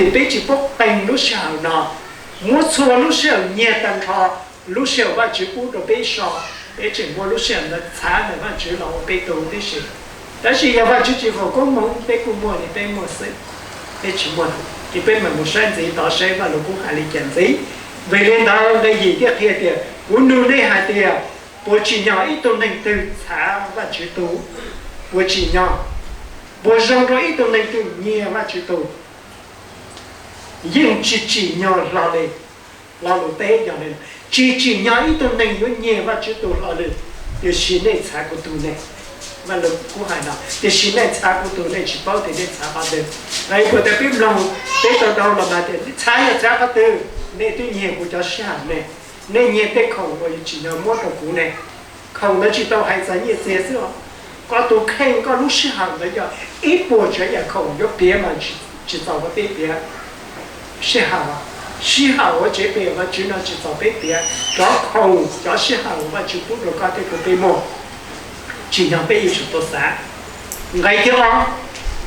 Ces peb tsis paub qee lub sij hawm no, muab txhua lub sij hawm nyiag tag nrho lub sij hawm Vajtswv pub rau peb so, peb tseem muab lub sij hawm ntawd txhav ntawm Vajtswv los ua peb tug tib si. Tab sis yog Vajtswv tsis foom koob hmoov, peb kuj muaj li peb muaj xwb, peb tsis muaj. Ces peb mam mus saib ntxiv tod seb Vajluskub hais li cas ntxiv. Vim li ntawd nqe yim thiaj qhia tias, kuv nug nej hais tias, puas tsim nyog ib tug neeg twg txhav Vajtswv tug? Puas tsim nyog? Puas zoo rau ib tug neeg twg nyiag Vajtswv tug? Yeej tsis tsim nyog hlo li. Lo lus teb yog li, tsis tsim nyog ib tug neeg yuav nyiag Vajtswv tug hlo li. Tiam sis nej txhav kuv tug ne. Vajluskub hais no, tiam sis nej txhav kuv tug, nej tsis paub tias nej txhav qhov twg. Nqe puas tas peb mloog, peb tau tau los mas tias txhav yog txhav qhov twg? Nej twb nyiag kuv cov sij hawm ne. Nej nyiag tej khoom uas yus tsim nyog muab rau kuv ne. Khoom ntawd tsis tau hais txog nyiaj txiag xwb os. Koj tus kheej, koj lub sij hawm ntawd yog ib puas tsav yam khoom yuav piav mas tsis txaus rau peb piav. Sij hawm, sij hawm uas tsev pem Vajtswv no tsis txaus peb piav. Cov khoom, cov sij hawm uas Vajtswv pub rau koj thiab kuv peb muaj, tsim nyog peb yuav tsum tau xav. Nqe thib ob,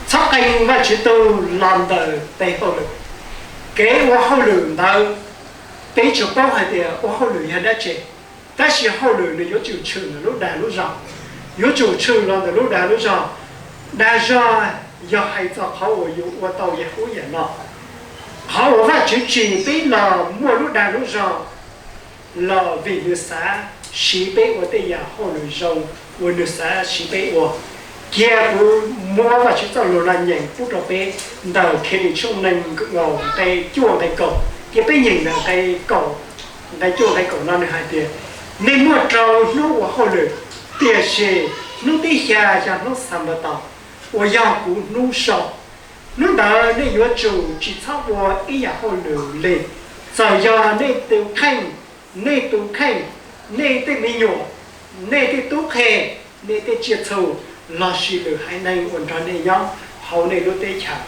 txhob qee Vajtswv tug los ntawm tes hauj lwm. Kev ua hauj lwm ntawd, peb tsuas paub hais tias ua hauj lwm yog dab tsi, tab sis hauj lwm nws yuav tsum tshwm ntawm lub dag lub zog, yuav tsum tshwm los ntawm lub dag lub zog. Dag zog yog hais txog qhov uas yus ua tau yam ub yam no. Qhov uas Vajtswv tsim peb los muaj lub dag lub zog los vim nws xav siv peb ua tej yam hauj lwm zoo uas nws xav siv peb ua. Cia kuv muab Vajtswv txoj lus no nyeem pub rau peb ntawm Khiav Dim tshooj nees nkaum nqe cuaj nqe kaum, cia peb nyeem ntawm nqe kaum, nqe cuaj nqe kaum no nws hais tias, nej muaj rau hnub ua hauj lwm, tiam sis hnub thib xya yog hnub Xanpataus, uas yog kuv hnub so. Hnub ntawd nej yuav tsum tsis txhob ua ib yam hauj lwm li, txawm yog nej tus kheej, nej tus kheej, nej tej me nyuam, nej tej tub qhe, nej tej tsiaj txhu, lossis lwm haiv neeg uas nrog nej nyob hauv nej lub teb chaws.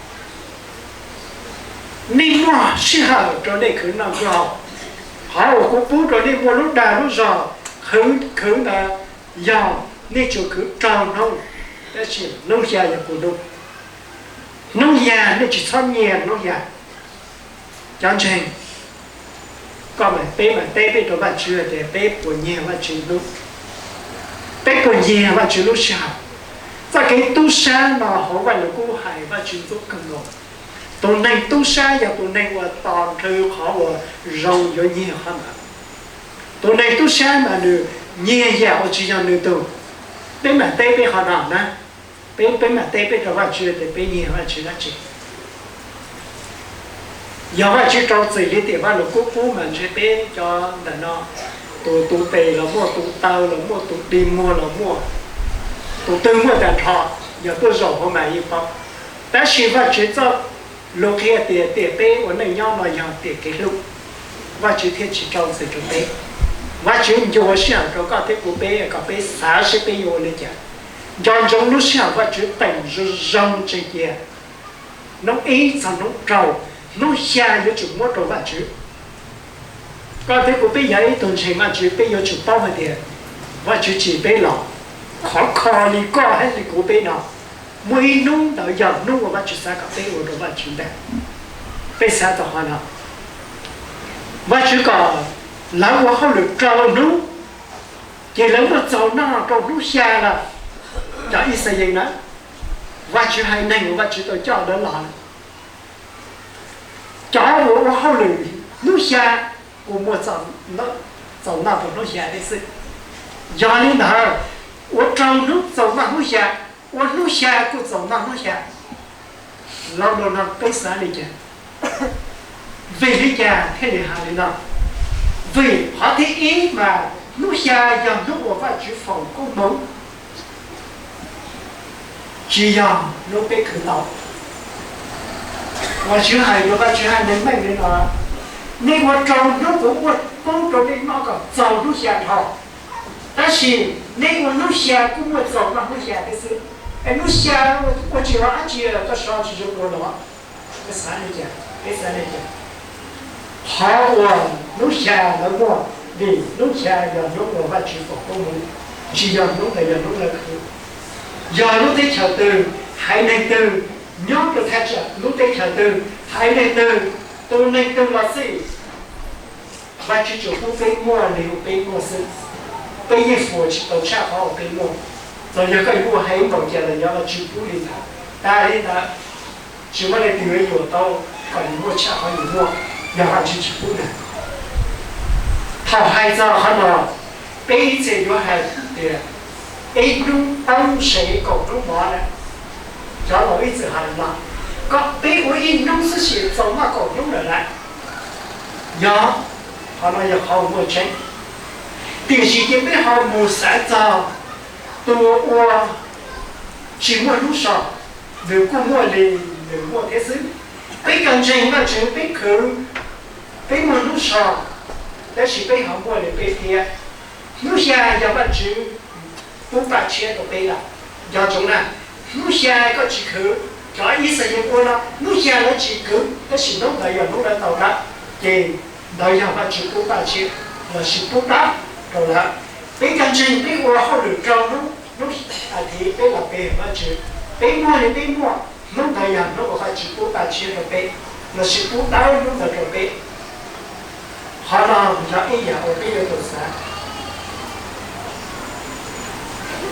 Nej muaj sij hawm rau nej khwv noj khwv haus. Qhov uas kuv pub rau nej muaj lub dag lub zog khwv, khwv ntawd yog nej tsuas khwv rau hnub, tab sis hnub xya yog kuv hnub. Hnub xya nej tsis txhob nyiag hnub xya. Cov ntseeg, koj mam, peb mam teb peb rau Vajtswv tias peb puas nyiag Vajtswv hnub, peb puas nyiag Vajtswv lub sij hawm. Txoj kev tub sab no hauv Vajluskub hais Vajtswv ntxub kawg nkaus. Tus neeg tub sab yog tus neeg uas tos nrhw qhov uas zoo yuav nyiag qhov ntawd. Tus neeg tub sab mas nws nyiag yam uas tsis yog nws tug. Peb mam teb peb qhov no na, peb, peb mam teb peb rau Vajtswv tias peb nyiag Vajtswv dab tsi. Yog Vajtswv rau txim li tiam Vajluskub pub mas ntshe peb cov ntawm no, tus tu tes los muaj, tus taw los muaj, tus dig muag los muaj, tus twg muaj tag nrho, yog tuaj zaum hauv mas yeej paub. Tab sis Vajtswv txoj lus qhia tias tiam peb ua neej nyob no yog tiam kev hlub, Vajtswv thiaj tsis rau txim rau peb. Vajtswv nco sij hawm rau koj thiab kuv peb kom peb xav seb peb yuav ua li cas. Nco ntsoov lub sij hawm Vajtswv teem zoo zoo tseg cia, hnub ib txog hnub rau, hnub xya yuav tsum muab rau Vajtswv. Koj thiab kuv peb yog ib tug ntseeg Vajtswv, peb yuav tsum paub hais tias Vajtswv tsim peb los, khov kho li koj thiab li kuv peb no, muaj ib hnub ntawd yog hnub uas Vajtswv xav kom peb ua rau Vajtswv ntag. Peb xav tau qhov no, Vajtswv kom lawv ua hauj lwm rau hnub, ces lawv muaj txaus noj rau hnub xya lawm. Cov Yixalayees na, Vajtswv haiv neeg uas Vajtswv tau coj lawv los, cov uas ua hauj lwm hnub xya kuj muaj txaus noj rau hnub xya thiab xwb. Yog li ntawd, ua rau hnub txaus noj hnub xya, ua hnub xya kuj txaus noj hnub xya. Lo lus no peb xav li cas? Vim li cas thiaj li hais li no? Vim qhov thib ib mas hnub xya yog hnub uas Vajtswv foom koob hmoov, tsis yog hnub peb khwv tau. Vajtswv hais rau Vajtswv haiv neeg meej li no, nej ua rau hnub kuv muaj koob rau nej noj kom txaus hnub xya dhau. Tab sis nej ua hnub xya kuj muaj txaus noj hnub xya thiab xwb. Es hnub xya ua tsis ua dab tsi, koj so tsis zoo ua los? Peb xav li cas? Peb xav li cas? Qhov uas hnub xya lawv muaj, vim hnub xya yog hnub uas Vajtswv foom koob hmoov, tsis yog hnub ntawd yog hnub lawv khwv. Yog lub teb chaws twg, haiv neeg twg, nyob rau thaj tsam lub teb chaws twg, Haiv neeg twg, tus neeg twg los xij, Vajtswv tsuas pub peb muaj li uas peb muaj xwb. Peb yeej fuas tsis tau tshaj qhov uas peb muaj. Txawm yog koj yuav muaj heev npaum cas los yog Vajtswv pub li ntawd, tas li ntawd. Tsis muaj leej twg yuav yuam tau kom nws muaj tshaj qhov nws muaj, yog Vajtswv tsis pub na. Thaum hais txog qhov no, peb ib txhia yuav hais tias ib hnub poob se kaum hnub mov na. Cov laus ib txwm hais no, kom peb ua ib hnub xwb sis txaus maj kaum hnub lawm lawm. Yog, qhov no yog qhov uas muaj tseeb. Tiam sis cia peb ho mus xav txog tus uas tsis muaj hnub so, nws kuj muaj li nws muaj thiab xwb. Peb cov ntseeg Vajtswv peb khwv, peb muaj hnub so, tab sis peb ho muaj li peb thiab. Hnub xya yog Vajtswv pub paj tshiab rau peb lawm. Nco ntsoov na, hnub xya koj tsis khwv, cov Yixalayees ua no hnub xya lawv tsis khwv tab sis hnub ntawd yog hnub lawv tau dawb, ces ntawd yog Vajtswv pub paj tshiab lossis pub dawb rau lawv. Peb cov ntseeg peb ua hauj lwm rau hnub, hnub athiv peb los pe Vajtswv, peb muaj li peb muaj, hnub ntawd yog hnub uas Vajtswv pub paj tshiab rau peb lossis pub dawb hnub ntawd rau peb. Qhov no yog ib yam uas peb yuav tau xav.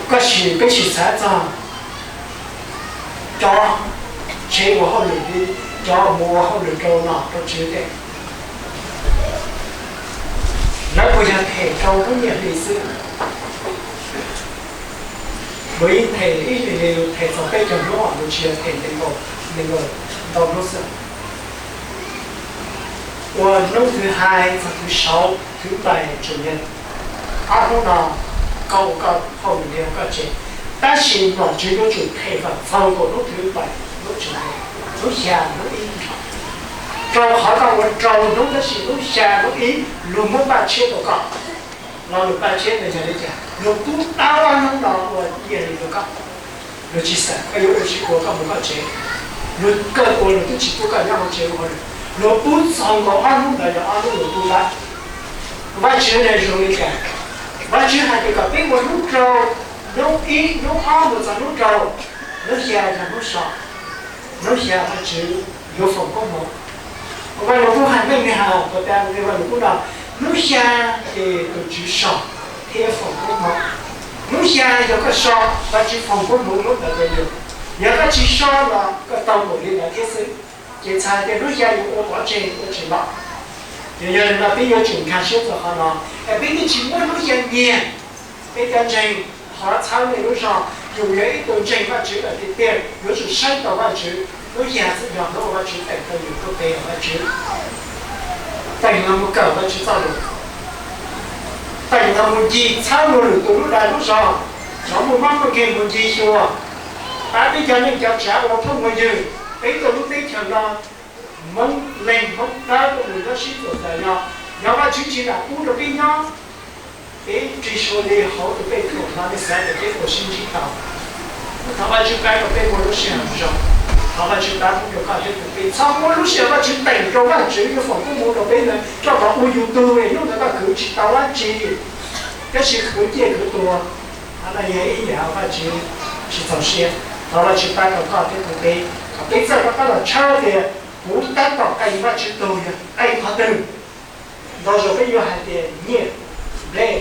Koj sim, peb sim xav txog cov tsev ua hauj lwm li, cov mus ua hauj lwm rau nom rau tswv tej, lawv puas yog them rau lub nyiaj hli xwb? Luag yeej them ib hlis li luag them txog peb caug hnub, luag tsis yog them ntev nkaus, ntev nkaus ntau hnub xwb. Ua hnub thứ hai txog thứ sáu, thứ bảy, chủ nhật, ob hnub no koj ua koj hauj lwm li koj tsev, tab sis nom tswv yuav tsum them kom txog nkaus hnub thứ bảy, hnub chủ nhật, hnub xya hnub ib nrho. Rau qhov koj ua rau hnub tab sis hnub xya hnub ib luag muab paj tshiab rau koj. Lo lus paj tshiab ntawd yog li cas? Luag pub dawb ob hnub no ua nyiaj hli rau koj. Luag tsis xav koj yuav ua tsis ua, koj mus koj tsev. Luag kawg ua luag twb tsis pub koj nyob hauv tsev ua hauj lwm. Luag pub txog nkaus ob hnub ntawd yog ob hnub luag pub dawb. Vajtswv nws zoo li cas? Vajtswv hais tias kom peb ua hnub rau, hnub ib, hnub ob mus txog hnub rau, hnub xya yog hnub so, hnub xya Vajtswv yuav foom koob hmoov. Vaj Lug Kub hais meej li hais, puas tas li Vaj Lug Kub no, hnub xya ces tus Tswv so thiab foom koob hmoov. Hnub xya yog koj so, Vajtswv foom koob hmoov hnub ntawd rau yus. Yog koj tsis so los koj tau npaum li ntawd thiab xwb. Ces txhais tias hnub xya yus ua pov tseg ua tsis los. Ces yog li no peb yuav tsum nkag siab txog qhov no, es peb twb tsis muab hnub xya nyiag. Peb cov ntseeg thov txhawb nej lub zog, yus yog ib tug ntseeg Vajtswv lawm tiag tiag yuav tsum saib taus Vajtswv. Hnub xya xwb yog hnub uas Vajtswv teem rau yus tuaj pe Vajtswv, teem los mus kawm Vajtswv txoj lus, teem los mus ncig txhawb luag lwm tus lub dag lub zog, cov muaj mob muaj nkeeg mus ncig xyuas, pab peb cov neej cov tsav ua phooj ua ywg, peb tuaj lub teb chaws no, Hmoob leeg Hmoob dawb tuaj mus nyob sib txuas ntawm no, yog Vajtswv tsis lam pub rau peb nyob, peb ris sua li hauv tus pej thuam no, nej xav tias peb puas sib ntsib tau? Thov Vajtswv pab kom peb muaj lub sij hawm zoo, thov Vajtswv pab pub rau koj thiab kuv peb txhob muab lub sij hawm Vajtswv teem rau Vajtswv yuav foom koob hmoov rau peb ntawd coj los ua yus tug, hnub ntawd koj khwv tsis tau dab tsi, tab sis khwv ciaj khwv tuag. Qhov no yog ib yam Vajtswv tsis txaus siab. Thov Vajtswv pab rau koj thiab kuv peb, kom peb txawj rov qab los tshawb tias kuv tab tom qee Vajtswv tug yog qee qhov twg. Ntau zaus peb yuav hais tias nyiaj, nplej,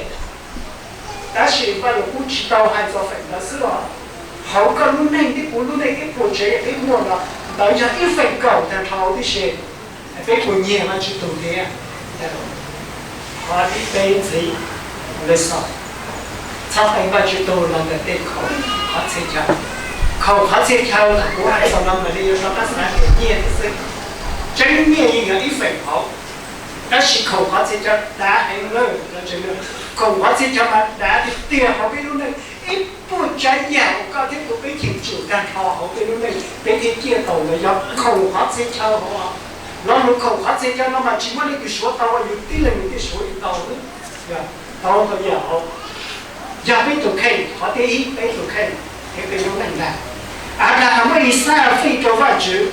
tab sis Vaj Lug Kub tsis tau hais txog feem ntawd xwb los. Hauv koj lub neej thiab kuv lub neej, ib puas tsev peb muaj no, ntawd yog ib feem kaum tag nrho huv tib si. Peb puas nyiag Vajtswv tug thiab? Qhov thib peb ntxiv, lexo, txhob qee Vajtswv tug los ntawm tej khaum qhov txhia chaw. Khaum qhov txhia chaw thaum kuv hais txog no mam li yuav rov qab xav tias nyiaj thiab xwb. Tseeb nyiaj yeej yog ib feem hauv, tab sis khaum qhov txhia chaw dav heev lawm. Khaum qhov txhia chaw mas dav tiag tiag hauv peb lub neej. Ib puas tsav yam uas koj thiab kuv peb cheem tsum tag nrho hauv peb lub neej peb thiaj ciaj tau ntawd yog khaum qhov txhia chaw hauv. Lo lus khaum qhov txhia chaw no mas tsis muaj leej twg suav tau, yus tib leeg yus thiaj suav li tau. Tau ntau yam hauv. Yog peb tus kheej, qhov thib ib peb tus kheej thiab peb lub neej ntag. Anplahas muab Ixaj fij rau Vajtswv.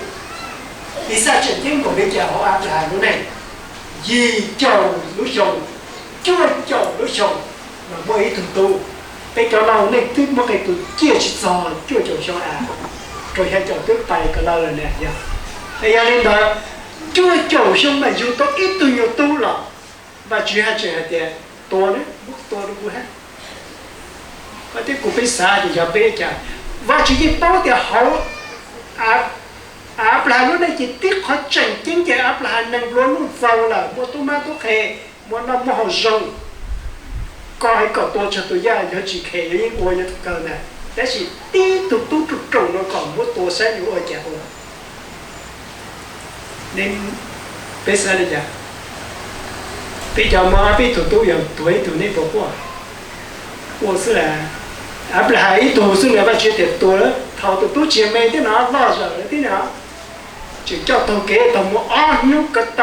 Ixaj tseem ceeb npaum li cas hauv Anplahas lub neej? Yim caum lub xyoo, cuaj caum lub xyoo los muaj ib tug tub. Peb cov laus neej twb muaj qee tus ciaj tsis txog cuaj caum xyoo a, rau xya caum twb pais ko law lawm na yog. Yog li ntawd, cuaj caum xyoo mas yug tau ib tug nyuag tub los, Vajtswv haj tseem hais tias, tua, muab tua rau kuv hab. Koj thiab kuv peb xav tias yog peb cas, Vajtswv yeej paub tias hauv Anplahas lub neej ces tib qhov tseem ceeb ces Anplahas nees nplua nuj txaus lawm, muaj tub mab tub qhe, muaj noj muaj haus zoo. Koj hais kom tua tsawg tus yaj yuav tsis khem, yuav yeej ua yuav kawg ntag, tab sis tib tug tub ruam ruam no kom muab tua saib yuav ua cas ua. Peb xav li cas? Peb cov Hmoob ob peb tug tub yog tuag ib tug nej puas quaj? Quaj xwb las. Anplahas ib tug xwb na Vajtswv tias tua lawm, thaum tus tub tsis me thiab no, loj zawm lawm thiab no, tseem coj taug kev taug mus ob hnub ko taw.